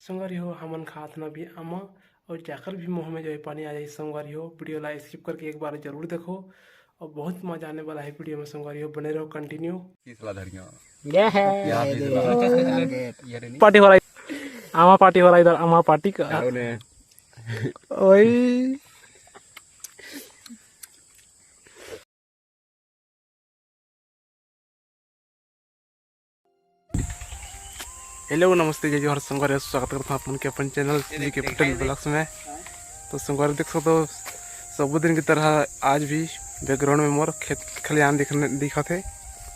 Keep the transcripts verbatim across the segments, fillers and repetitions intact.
संगवारी हो, हमन खात हन अभी आमा, और जाकर भी मुँह में जो है पानी आ जाए। संगवारी हो, वीडियो ला skip करके एक बार जरूर देखो, और बहुत मजा आने वाला है वीडियो में। संगवारी हो, बने रहो continue। तीसरा धरिया। ये है। ये है। ये नहीं। पार्टी हो रहा है, आमा पार्टी हो रहा है इधर, आमा पार्टी का। ओए। हेलो, नमस्ते, जय जोहार, संगवारी, स्वागत करता हूँ अपन के अपन चैनल श्री कैपिटल ब्लॉग्स में। तो संगवारी देख सकते हो, सब दिन की तरह आज भी बैकग्राउंड में मोर खेत खलियान दिखने दिखत है,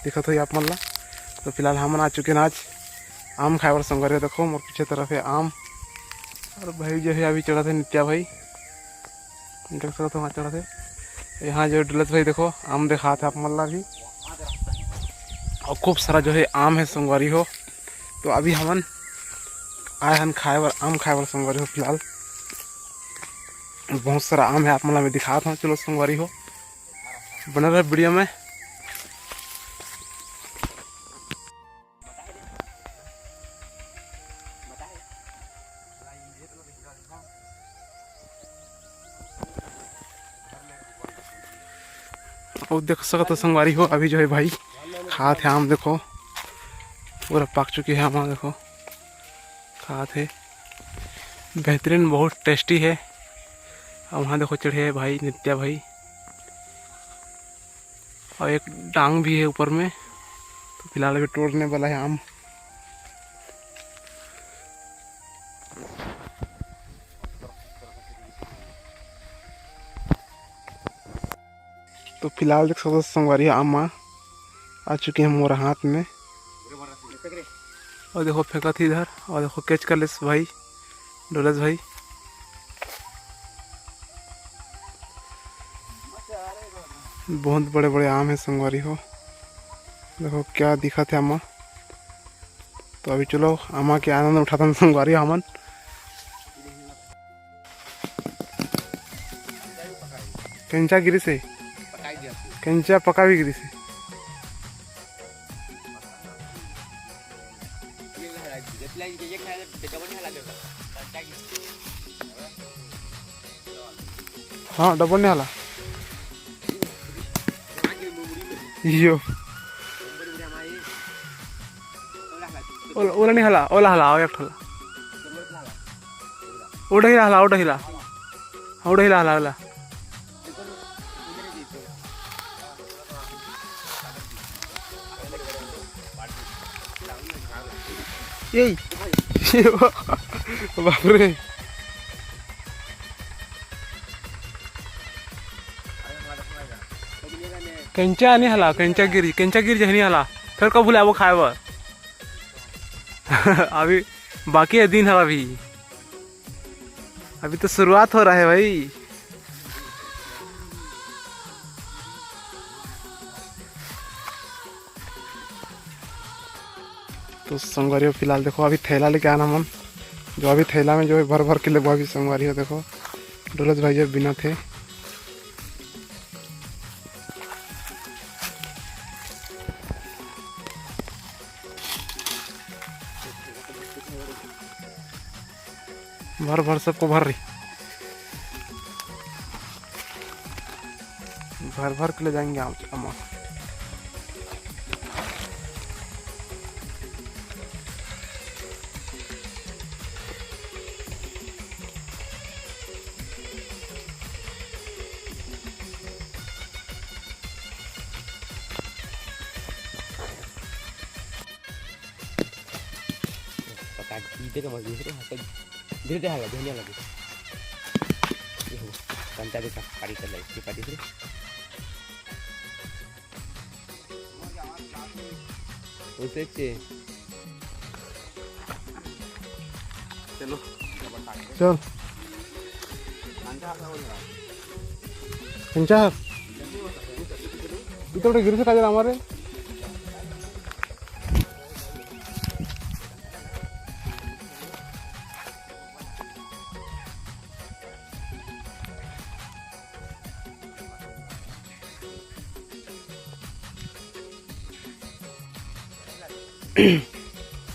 दिखत हो आप मन ला। तो फिलहाल हमन आ चुके हैं आज आम खाए बर। संगवारी देखो, मोर पीछे तरफ है आम, और भाई जो है अभी चढ़त है नित्या भाई, देख सकते हो वहाँ चढ़त है। यहाँ जो डुलत भाई देखो आम दिखात है आप मन ला भी, और खूब सारा जो है आम है संगवारी हो। तो अभी हमन आए हन खाए बर, आम खाए बर संगवारी हो। फिलहाल बहुत सारा आम है, आप मन ला मैं दिखात हूँ। चलो संगवारी हो, बने रहे वीडियो में। और देख सकत हो संगवारी हो, अभी जो है भाई खात है आम, देखो पूरा पाक चुके हैं आम, देखो खात है, बेहतरीन, बहुत टेस्टी है। और वहाँ देखो चढ़े है भाई नित्या भाई, और एक डांग भी है ऊपर में। तो फिलहाल अभी तोड़ने वाला है आम। तो फिलहाल देख सकते हो संगवारी, आम आ चुके हैं मोर हाथ में। और देखो फेंकत ही इधर, और देखो कैच कर लेस भाई, डोलस भाई। बहुत बड़े बड़े आम है संगवारी हो, देखो क्या दिखत है आमा। तो अभी चलो आमा के आनंद उठाथन संगवारी हमन। कंचा गिरिस हे, कंचा पका भी गिरिस हे। हाँ, डबल नहीं हला। यो। ओला, ओला नहीं हला, ओला हला, आओ एक ठो हला। ओडा हिला हला, ओडा हिला। हाँ, ओडा हिला हला, हला। यही। बाप रे। कंचा नहीं हला, कंचा गिरी, कंचा गिर जहनी हला। फिर कब बुलाबो खाए बर? अभी बाकी है दिन हला अभी। अभी तो शुरुआत हो रहा है भाई। तो संगवारी हो, फिलहाल देखो अभी थैला लेके आना मन, जो अभी थैला में जो है भर भर के लेबो अभी संगवारी हो। देखो डोलस भाई जो बिना थे भर भर सबको भर रही, भर भर के ले जाएंगे हम, हम। पका दे के मजबूत रे, हल्का धीरे धीरे हल्का धनिया लगे। ये हो, कंचा देखा, पारी कर ले, इसकी पारी से। उसे के। चलो। चल। कंचा है। इतना बड़ा गिर से काजल हमारे।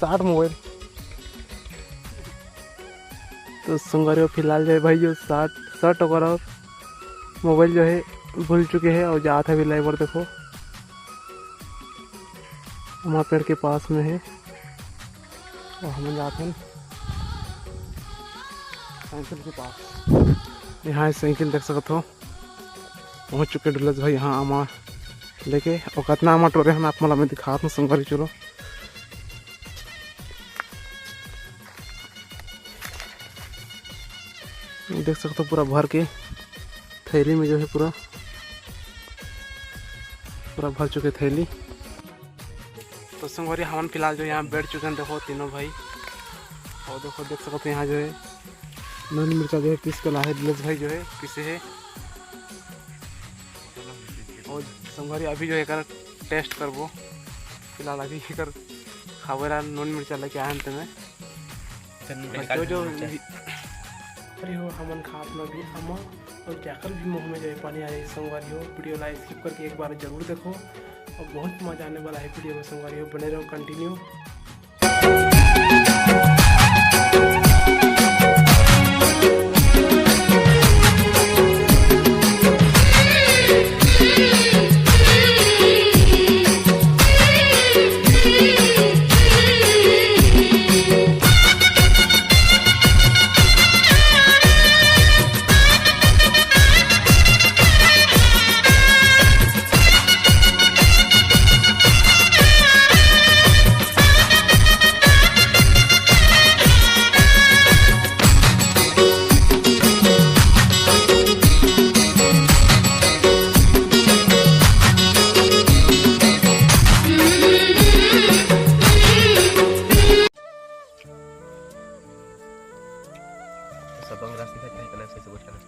साठ मोबाइल। तो संगवारी हो, फिलहाल जो है भाई, जो शर्ट, शर्ट ओकर और मोबाइल जो है भूल चुके हैं और जात है अभी लाए बर। देखो, हमारे पेड़ के पास में है और हम जात हैं साइकिल के पास। यहाँ साइकिल देख सकत हो, पहुँच चुके डुलस भाई यहाँ आमा लेके। और कितना आमा टोरे हन, आप मन ला मैं दिखात हूँ संगवारी। चलो, देख सकते हो पूरा भर के थैली में जो है पूरा, पूरा भर चुके थैली। तो संगवारी, हमन फिलहाल जो यहाँ बैठ चुके हैं, देखो तीनों भाई। और देखो, देख सकते हो यहाँ जो है नून मिर्चा जो है पीस के लाहे, दिलेश भाई जो है पीसे है। और संगवारी, अभी जो है एकर टेस्ट करबो। फिलहाल अभी एकर खावेला नून मिर्चा लेके आए हैं तेमे। चल, बस निकाल जो, जो दे मिर्चा। अरे हो, हमन खात में भी अमा और जाकर भी मुंह में जो है पानी आ जाए संगवारी हो। वीडियो ला स्किप करके एक बार जरूर देखो और बहुत मजा आने वाला है वीडियो में संगवारी हो, बने रहो कंटिन्यू। सब अंगरास दिखा, कहीं कलर से, से बोल कलर।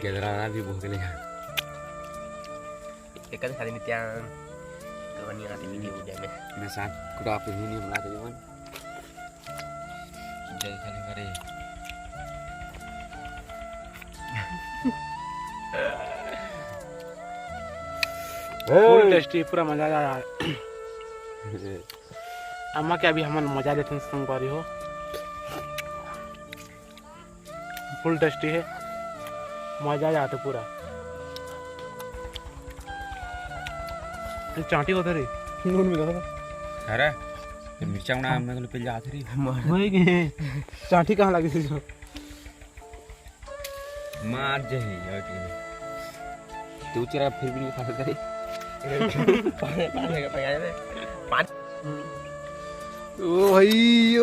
गेदरा भी भोगले। एक खाली मित्यान। कहानी आती वीडियो, वीडियो में। मैं साथ कुड़ा पे ही नहीं बना रही हूँ। जय खाली करे। फुल टेस्टी, पूरा मजा आ रहा है। अम्मा के अभी हमन मजा लेते हैं संगवारी हो। फुल टेस्टी है, मजा आ जाते पूरा। ये चांटी होते रे, नून मिला था। अरे, ये मिर्चा उड़ा, मैं को पे जाते रही। वही के चांटी कहाँ लगी थी जो? मार जही, और की नहीं। तू चला फिर भी नहीं खा सकता रे। पानी, पानी का पका दे। पानी। ओ भाई, ओ।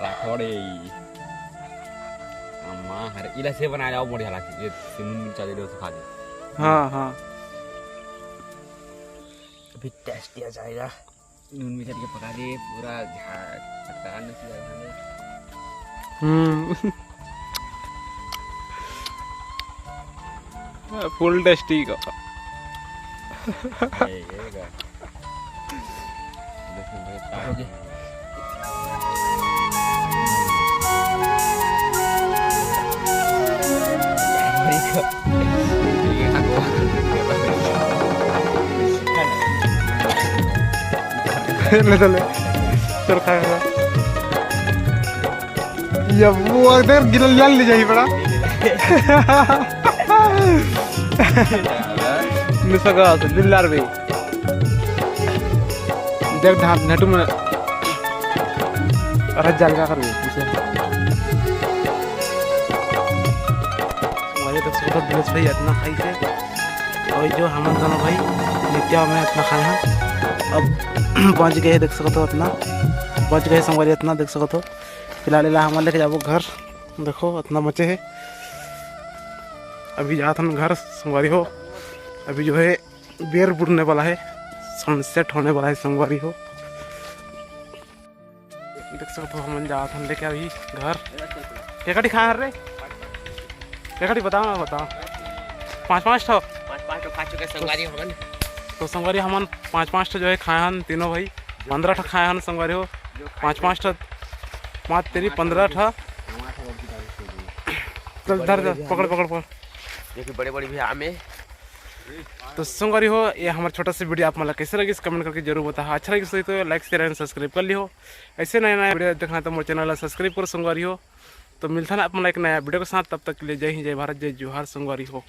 राखोड़े। अम्मा, हर इला से बना जाओ, बढ़िया लगती है। ये सिंगुन मिर्चा दे दो, तो खा ले। हाँ, हाँ। अभी टेस्ट किया जाएगा। नून मिर्च के पका दे, पूरा झाग खट्टा नसीब है खाने। हम्म। फुल टेस्टी का। ये, ये का। देखो, भाई, ताकि ले तो ले। चल, खा, खा। ये वो अगर गिरल लाल ले जाई बड़ा। निसगा से दिलदार भी। देख धाम नटू में रह जाल का करबे इसे। वही तो सुबह दिनेश भाई इतना खाई थे, और जो हमन दोनों भाई नित्या में इतना खाए हैं। अब बच गए, देख सकते हो इतना बच गए संगवारी, इतना देख सकते हो। फिलहाल इला हमन लेके जाबो घर। देखो इतना बचे है, अभी जात हन घर संगवारी हो। अभी जो है बेर बुड़ने वाला है, सनसेट होने वाला है संगवारी हो। देख सकते हो, हमन जात हन लेके अभी घर। केकड़ी खाए हर रे? केकड़ी बताओ ना, बताओ। पाँच पाँच ठो। पाँच पाँच ठो खा चुके संगवारी हमन। तो संगवारी हमन पाँच पाँच ठो जो है खाए हन तीनों भाई, पंद्रह ठो खाए हन संगवारी हो। पाँच पाँच ठो, मात तेरी पंद्रह ठो। चल धर, धर, पकड़, पकड़, पकड़। देखिए बड़े बड़े भी आम है। तो संगवारी हो, ये हमर छोटा सा वीडियो आप मन ला कैसे लगिस, कमेंट करके जरूर बताहा। अच्छा लगिस होही तो like, share and subscribe कर लिहो। ऐसे नया नया वीडियो देखना तो मोर चैनल ला subscribe करो संगवारी हो। तो मिलथन आप मन ला एक नया वीडियो के साथ, तब तक के लिए जय हिंद, जय भारत, जय जोहार संगवारी हो।